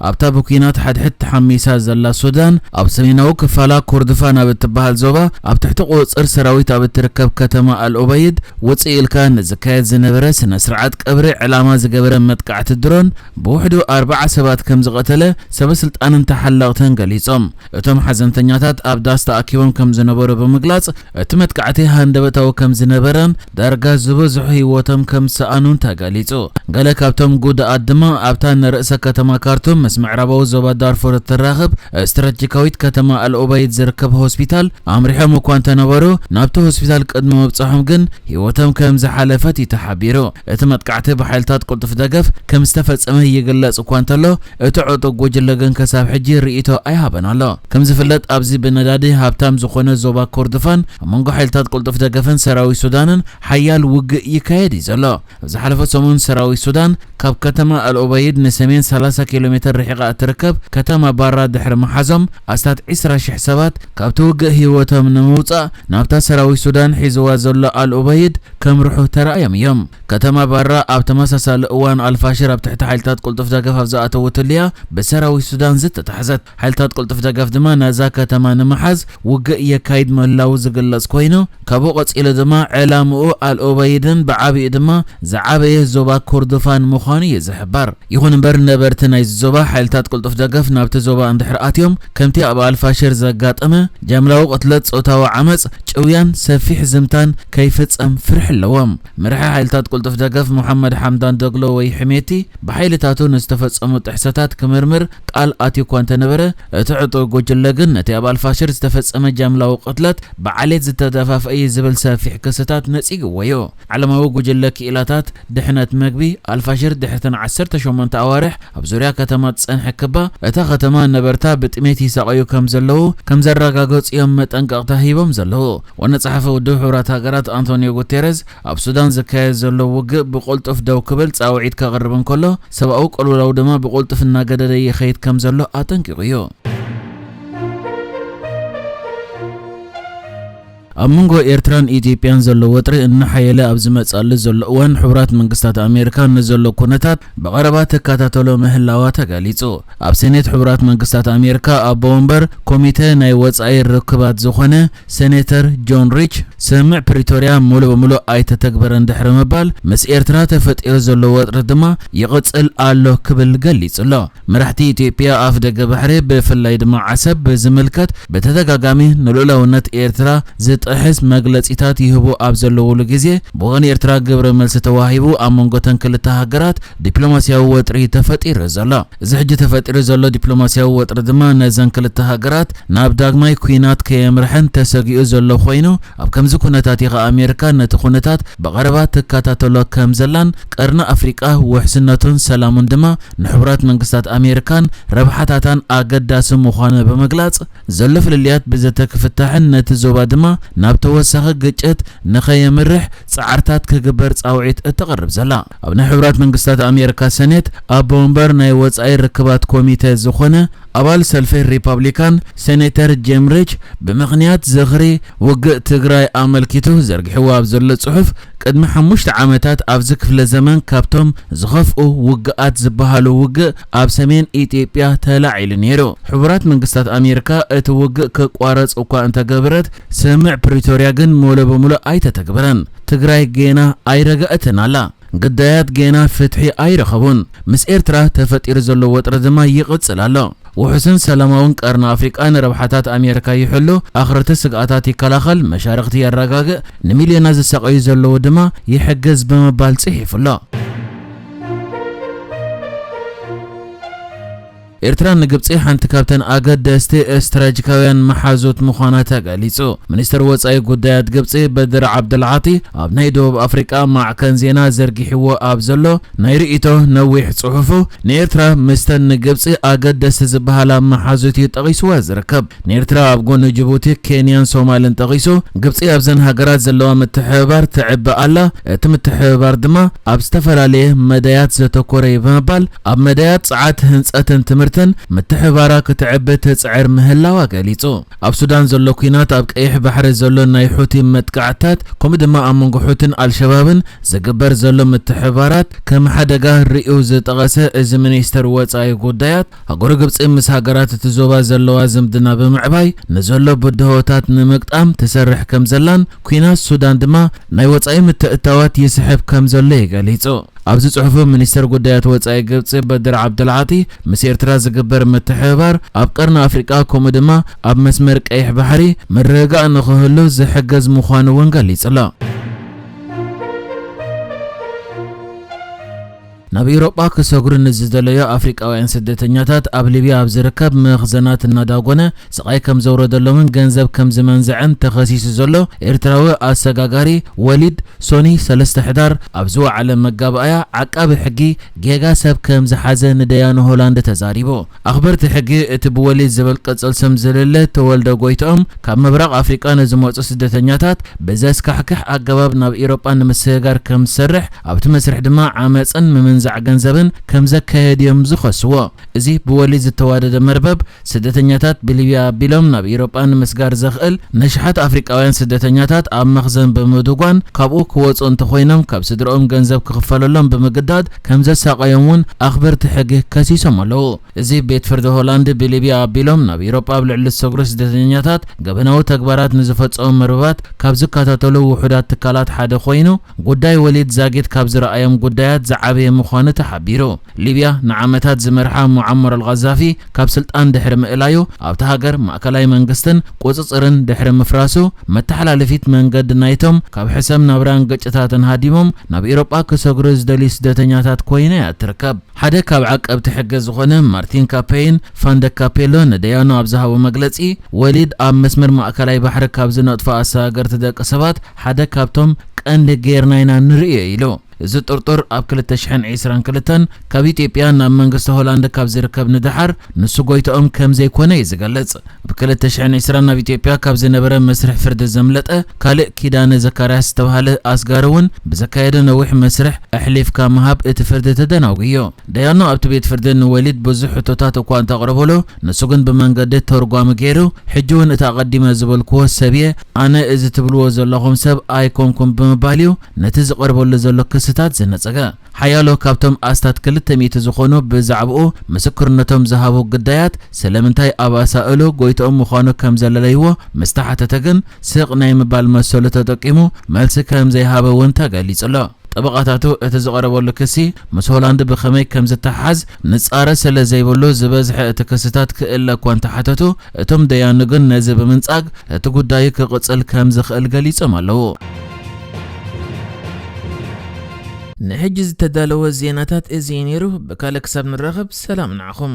ኣብታ ብኲናት ሓድሕድ ተሓሚሳ ዘላ ሱዳን፣ ኣብ ሰሜናዊ ክፋላ ኮርዶፋን ኣብ እትበሃል ዞባ፣ ኣብ ትሕቲ ቁጽጽር ሰራዊት ኣብ እትርከብ ከተማ ኣልኦበይድ፣ ውጽእ ኢልካ ንዝካየድ ዝነበረ ስነ ስርዓት ቀብሪ ዕላማ ዝገበረ መጥቃዕቲ ድሮን፣ ብውሕዱ ኣርባዓ ሰባት ከም ዝቐተለ ሰበ ስልጣንን ተሓለቕትን ገሊጾም። እቶም ሓዘንተኛታት ኣብ ዳስ ተኣኪቦም ከም ዝነበሩ ብምግላጽ፣ እቲ መጥቃዕቲ ሃንደበታዊ ከም ዝነበረን ዳርጋ ዝበዝሑ ህይወቶም ከም ዝሰኣኑን ተገሊጹ። ገለ ካብቶም ጉድኣት ድማ ኣብታ ንርእሰ ከተማ ካርቱም ምስ ምዕራባዊ ዞባ ዳርፉር እትራኸብ ስትራቴጂካዊት ከተማ ኣልኦበይድ ዝርከብ ሆስፒታል ኣምሪሖም እኳ እንተነበሩ፣ ናብቲ ሆስፒታል ቅድሚ ምብጻሖም ግን ህይወቶም ከም ዝሓለፈት እዩ ተሓቢሩ። እቲ መጥቃዕቲ ብሓይልታት ቅልጡፍ ደገፍ ከም ዝተፈጸመ ይግለጽ እኳ እንተሎ፣ እቲ ዕጡቕ ጉጅለ ግን ክሳብ ሕጂ ርእይቶ ኣይሃበን ኣሎ። ከም ዝፍለጥ፣ ኣብዚ ብነዳዲ ሃብታም ዝኾነ ዞባ ኮርዶፋን፣ ኣብ መንጎ ሓይልታት ቅልጡፍ ደገፍን ሰራዊት ሱዳንን ሓያል ውግእ ይካየድ እዩ ዘሎ። ኣብ ዝሓለፈ ሰሙን፣ ሰራዊት ሱዳን ካብ ከተማ ኣልኦበይድ ንሰሜን ሰላሳ ኪሎ ሜትር ርሒቓ እትርከብ ከተማ ባራ ድሕሪ ምሓዞም፣ ኣስታት ዕስራ ሽሕ ሰባት ካብቲ ውግእ ህይወቶም ንምውጻእ ናብታ ሰራዊት ሱዳን ሒዝዋ ዘሎ ኣልኦበይድ ከምርሑ ተራእዮም እዮም። ከተማ ባራ ኣብ ተመሳሳሊ እዋን ኣልፋሽር ኣብ ትሕቲ ሓይልታት ቅልጡፍ ደገፍ ኣብ ዝኣተወትሉ እያ ብሰራዊት ሱዳን ዝተታሕዘት። ሓይልታት ቅልጡፍ ደገፍ ድማ ነዛ ከተማ ንምሓዝ ውግእ የካይድ ምህላዉ ዝግለጽ ኮይኑ፣ ካብኡ ቀጺሉ ድማ ዕላምኡ ኣልኦበይድን ብዓቢኡ ድማ ዝዓበየ ዞባ ኮርዶፋን ምዃኑ እዩ ዝሕበር። ይኹን እምበር፣ ነበርቲ ናይዚ ዞባ ሓይልታት ቅልጡፍ ደገፍ ናብቲ ዞባ እንድሕር ኣትዮም፣ ከምቲ ኣብ ኣልፋሽር ዘጋጠመ ጃምላዊ ቅትለት፣ ጾታዊ ዓመጽ፣ ጭውያን ሰፊሕ ዝምታን ከይፍጸም ፍርሒ ኣለዎም። መራሒ ሓይልታት ቅልጡፍ ደገፍ፣ ሙሓመድ ሓምዳን ደግሎ ወይ ሕሜቲ፣ ብሓይልታቱ ንዝተፈጸሙ ጥሕሰታት ክምርምር ቃል ኣትዩ እኳ እንተነበረ፣ እቲ ዕጡቕ ጉጅለ ግን ነቲ ኣብ ኣልፋሽር ዝተፈጸመ ጃምላዊ ቅትለት ብዓሌት ዝተደፋፍአ እዩ ዝብል ሰፊሕ ክስታት ነጺግዎ እዩ። ዓለማዊ ጉጅለ ክኢላታት ድሕነት መግቢ፣ ኣልፋሽር ድሕርተን ዓሰርተ ሸሞንተ ኣዋርሕ ኣብ ዙርያ ከተማ ትጸንሐ ክባ፣ እታ ከተማ ነበርታ ብጥሜት ይሳቐዩ ከም ዘለዉ ከም ዘረጋገጹ እዮም መጠንቀቕታ ሂቦም ዘለዉ። ዋና ጸሓፊ ውድብ ሕቡራት ሃገራት ኣንቶኒዮ ጉቴረዝ፣ ኣብ ሱዳን ዝካየድ ዘሎ ውግእ ብቕልጡፍ ደው ክብል ጻውዒት ከቕርብ እንከሎ፣ ሰብኣዊ ቅልውላው ድማ ብቕልጡፍ እናገደደ ይኸይድ ከም ዘሎ ኣጠንቂቑ እዩ። ኣብ መንጎ ኤርትራን ኢትዮጵያን ዘሎ ወጥሪ እናሓየለ ኣብ ዝመጽኣሉ ዘሎ እዋን፣ ሕቡራት መንግስታት ኣሜሪካ ንዘሎ ኩነታት ብቐረባ ትከታተሎ ምህላዋ ተገሊጹ። ኣብ ሴኔት ሕቡራት መንግስታት ኣሜሪካ ኣቦ ወንበር ኮሚተ ናይ ወጻኢ ርክባት ዝኾነ ሴኔተር ጆን ሪች፣ ስምምዕ ፕሪቶርያ ሙሉእ ብሙሉእ ኣይተተግበረን ድሕሪ ምባል፣ ምስ ኤርትራ ተፈጢሩ ዘሎ ወጥሪ ድማ ይቕጽል ኣሎ ክብል ገሊጹ ኣሎ። መራሕቲ ኢትዮጵያ ኣፍ ደገ ባሕሪ፣ ብፍላይ ድማ ዓሰብ ብዝምልከት ብተደጋጋሚ ንልኡላውነት ኤርትራ ዝጥሕስ መግለጺታት ይህቡ ኣብ ዘለውሉ ግዜ፣ ብወገን ኤርትራ ግብረ መልሲ ተዋሂቡ ኣብ መንጎ እተን ክልተ ሃገራት ዲፕሎማስያዊ ወጥሪ ተፈጢሩ ዘሎ። እዚ ሕጂ ተፈጢሩ ዘሎ ዲፕሎማስያዊ ወጥሪ ድማ ነዘን ክልተ ሃገራት ናብ ዳግማይ ኲናት ከየምርሐን ተሰጊኡ ዘሎ ኮይኑ፣ ኣብ ከምዚ ኩነታት እዩ ከኣ ኣሜሪካ ነቲ ኩነታት ብቐረባ ትከታተሎ ከም ዘላን ቀርኒ ኣፍሪቃ ውሕስነቱን ሰላሙን ድማ ንሕቡራት መንግስታት ኣሜሪካን ረብሓታታን ኣገዳሲ ምዃኑ ብምግላጽ፣ ዘሎ ፍልልያት ብዘተ ክፍታሕን ነቲ ዞባ ድማ ናብ ተወሳኺ ግጭት ንኸየምርሕ ጻዕርታት ክግበር ጻውዒት እተቕርብ ዘላ። ኣብ ናይ ሕቡራት መንግስታት ኣሜሪካ ሰኔት ኣቦ ወንበር ናይ ወጻኢ ርክባት ኮሚተ ዝኾነ ኣባል ሰልፊ ሪፓብሊካን ሴኔተር ጄም ሪች፣ ብምኽንያት ዝኽሪ ውግእ ትግራይ ኣመልኪቱ ዘርጊሕዎ ኣብ ዘሎ ጽሑፍ፣ ቅድሚ ሓሙሽተ ዓመታት ኣብዚ ክፍለ ዘመን ካብቶም ዝኸፍኡ ውግኣት ዝበሃሉ ውግእ ኣብ ሰሜን ኢትዮጵያ ተላዒሉ ነይሩ። ሕቡራት መንግስታት ኣሜሪካ እቲ ውግእ ክቋረጽ እኳ እንተገበረት፣ ስምምዕ ፕሪቶርያ ግን ሙሉእ ብሙሉእ ኣይተተግበረን። ትግራይ ጌና ኣይረገአትን ኣላ። ግዳያት ጌና ፍትሒ ኣይረኸቡን። ምስ ኤርትራ ተፈጢሩ ዘሎ ወጥሪ ድማ ይቕጽል ኣሎ። ውሑስን ሰላማውን ቀርኒ ኣፍሪቃ ንረብሓታት ኣሜሪካ ይሕሉ፣ ኣኽረርቲ ስግኣታት ይከላኸል፣ መሻርኽቲ የረጋግእ፣ ንሚልዮናት ዝሳቐዩ ዘለዉ ድማ ይሕግዝ ብምባል ጽሒፉ ኣሎ። ኤርትራ ንግብጺ ሓንቲ ካብተን ኣገደስቲ ስትራቴጂካውያን መሓዙት ምዃና ተገሊጹ። ሚኒስትር ወጻኢ ጉዳያት ግብጺ በድር ዓብደልዓጢ ኣብ ናይ ደቡብ ኣፍሪቃ ማዕከን ዜና ዘርጊሕዎ ኣብ ዘሎ ናይ ርእይቶ ነዊሕ ጽሑፉ፣ ንኤርትራ ምስተን ንግብጺ ኣገደስቲ ዝበሃላ መሓዙት እዩ ጠቒስዋ ዝርከብ። ንኤርትራ ኣብ ጎኒ ጅቡቲ፣ ኬንያን ሶማልን ጠቒሱ፣ ግብጺ ኣብዘን ሃገራት ዘለዋ ምትሕብባር ተዕቢ ኣላ። እቲ ምትሕብባር ድማ ኣብ ዝተፈላለየ መዳያት ዘተኮረ እዩ ብምባል፣ ኣብ መዳያት ጸዓት፣ ህንጸትን ትምህርቲ ክልተን ምትሕባራ ክትዕቢ ትጽዕር ምህላዋ ገሊጹ። ኣብ ሱዳን ዘሎ ኲናት፣ ኣብ ቀይሕ ባሕሪ ዘሎ ናይ ሑቲ መጥቃዕታት፣ ከምኡ ድማ ኣብ መንጎ ሑቲን ኣልሸባብን ዝግበር ዘሎ ምትሕባራት ከም ሓደጋ ርእዩ ዝጠቐሰ እዚ ሚኒስተር ወጻኢ ጉዳያት፣ ሃገሩ ግብጺ ምስ ሃገራት እቲ ዞባ ዘለዋ ዝምድና ብምዕባይ ንዘሎ ብድሆታት ንምግጣም ትሰርሕ ከም ዘላን፣ ኲናት ሱዳን ድማ ናይ ወጻኢ ምትእትታዋት ይስሕብ ከም ዘሎ እዩ ገሊጹ። ኣብዚ ጽሑፉ፣ ሚኒስተር ጉዳያት ወጻኢ ግብጺ በድር ዓብደልዓጢ፣ ምስ ኤርትራ ዝግበር ምትሕብባር ኣብ ቀርኒ ኣፍሪቃ፣ ከምኡ ድማ ኣብ መስመር ቀይሕ ባሕሪ ምርግጋእ ንኽህሉ ዝሕግዝ ምዃኑ እውን ገሊጹ ኣሎ። ናብ ኤውሮጳ ክሰግሩ ንዝደለዩ ኣፍሪቃውያን ስደተኛታት፣ ኣብ ሊብያ ኣብ ዝርከብ መኽዘናት እናዳጎነ ስቓይ ከም ዘውረደሎምን ገንዘብ ከም ዝመንዘዐን ተኸሲሱ ዘሎ ኤርትራዊ ኣሰጋጋሪ ወሊድ፣ ሶኒ ሰለስተ ሕዳር ኣብ ዝወዓለ መጋባእያ፣ ዓቃቢ ሕጊ ጌጋ ሰብ ከም ዝሓዘ ንደያኑ ሆላንድ ተዛሪቡ። ኣኽበርቲ ሕጊ፣ እቲ ብወሊድ ዝብል ቅጽል ስም ዝልለ ተወልደ ጎይትኦም፣ ካብ ምብራቕ ኣፍሪቃ ንዝመጹ ስደተኛታት ብዘስካሕክሕ ኣገባብ ናብ ኤውሮጳ ንምስግጋር ከም ዝሰርሕ፣ ኣብቲ መስርሕ ድማ ዓመጽን ምምንዛዕ ገንዘብን ከም ዘካየድ እዮም ዝኸስዎ። እዚ ብወሊድ ዝተዋደደ መርበብ፣ ስደተኛታት ብሊብያ ኣቢሎም ናብ ኤውሮጳ ንምስጋር ዘኽእል ነሽሓት ኣፍሪቃውያን ስደተኛታት ኣብ መኽዘን ብምድጓን፣ ካብኡ ክወጹ እንተኾይኖም ካብ ስድርኦም ገንዘብ ክኽፈለሎም ብምግዳድ ከም ዘሳቐዮም እውን ኣኽበርቲ ሕጊ ከሲሶም ኣለዉ። እዚ ቤት ፍርዲ ሆላንድ፣ ብሊብያ ኣቢሎም ናብ ኤውሮጳ ኣብ ልዕሊ ዝሰግሩ ስደተኛታት ገበናዊ ተግባራት ንዝፈጸሙ መርበባት ካብ ዝከታተሉ ውሑዳት ትካላት ሓደ ኮይኑ፣ ጉዳይ ወሊድ ዛጊት ካብ ዝረኣዮም ጉዳያት ዝዓበየ ምዃኑ ተሓቢሩ። ሊብያ ንዓመታት ዝመርሓ ሙዓመር ኣልቃዛፊ ካብ ስልጣን ድሕሪ ምእላዩ፣ ኣብታ ሃገር ማእከላይ መንግስትን ቁጽጽርን ድሕሪ ምፍራሱ፣ መተሓላለፊት መንገዲ ናይቶም ካብ ሕሰም ናብራን ግጭታትን ሃዲሞም ናብ ኤውሮጳ ክሰግሩ ዝደልዩ ስደተኛታት ኮይና እያ ትርከብ። ሓደ ካብ ዓቀብቲ ሕጊ ዝኾነ ማርቲን ካፔይን ፋንደ ካፔሎ ንደያኑ ኣብ ዝሃቦ መግለጺ፣ ወሊድ ኣብ መስመር ማእከላይ ባሕሪ ካብ ዝነጥፉ ኣሰጋገርቲ ደቂ ሰባት ሓደ ካብቶም ቀንዲ ጌርና ኢና ንርእዮ ኢሉ። እዚ ጥርጡር ኣብ ክልተ ሽሕን ዕስራን ክልተን ካብ ኢትዮጵያ ናብ መንግስቲ ሆላንድ ካብ ዝርከብ ንደሓር፣ ንሱ ጎይትኦም ከም ዘይኮነ እዩ ዝገልጽ። ብ ክልተ ሽሕን ዕስራን ናብ ኢትዮጵያ ካብ ዝነበረ መስርሕ ፍርዲ ዘምለጠ ካልእ ኪዳነ ዘካርያስ ዝተባህለ ኣስጋሪ እውን ብዘካየዶ ነዊሕ መስርሕ ኣሕሊፍካ ምሃብ እቲ ፍርዲ ተደናጒዮ። ደያኑ ኣብቲ ቤት ፍርዲ ንወሊድ ብዙሕ ሕቶታት እኳ እንተቕረበሉ፣ ንሱ ግን ብመንገዲ ተርጓሚ ገይሩ፣ ሕጂ እውን እቲ ኣቐዲመ ዝበልክዎ ሰብ እየ፣ ኣነ እዚ ትብልዎ ዘለኹም ሰብ ኣይኮንኩን ብምባል እዩ ነቲ ዝቐርበሉ ዘሎ ክስታት ዝነጸገ። ሓያሎ ካብቶም ኣስታት ክልተ ሚእቲ ዝኾኑ ብዛዕባኡ ምስክርነቶም ዝሃቡ ግዳያት፣ ስለምንታይ ኣብ ኣሳእሉ ጎይትኦም ምዃኑ ከም ዘለለይዎ ምስ ተሓተተ ግን፣ ስቕ ናይ ምባል መሰሉ ተጠቂሙ መልሲ ከም ዘይሃበ እውን ተገሊጹ ኣሎ። ጠበቓታቱ፣ እቲ ዝቐረበሉ ክሲ ምስ ሆላንድ ብኸመይ ከም ዝተሓዝ ንጻረ ስለ ዘይብሉ፣ ዝበዝሐ እቲ ክስታት ክእለ እኳ እንተሓተቱ፣ እቶም ደያኑ ግን ነዚ ብምንጻግ እቲ ጉዳዩ ክቕጽል ከም ዝኽእል ገሊጾም ኣለዉ። ንሕጂ ዝተዳለወ ዜናታት እዚ እዩ ነይሩ። ብካልእ ክሳብ ንራኸብ፣ ሰላም ንዓኹም።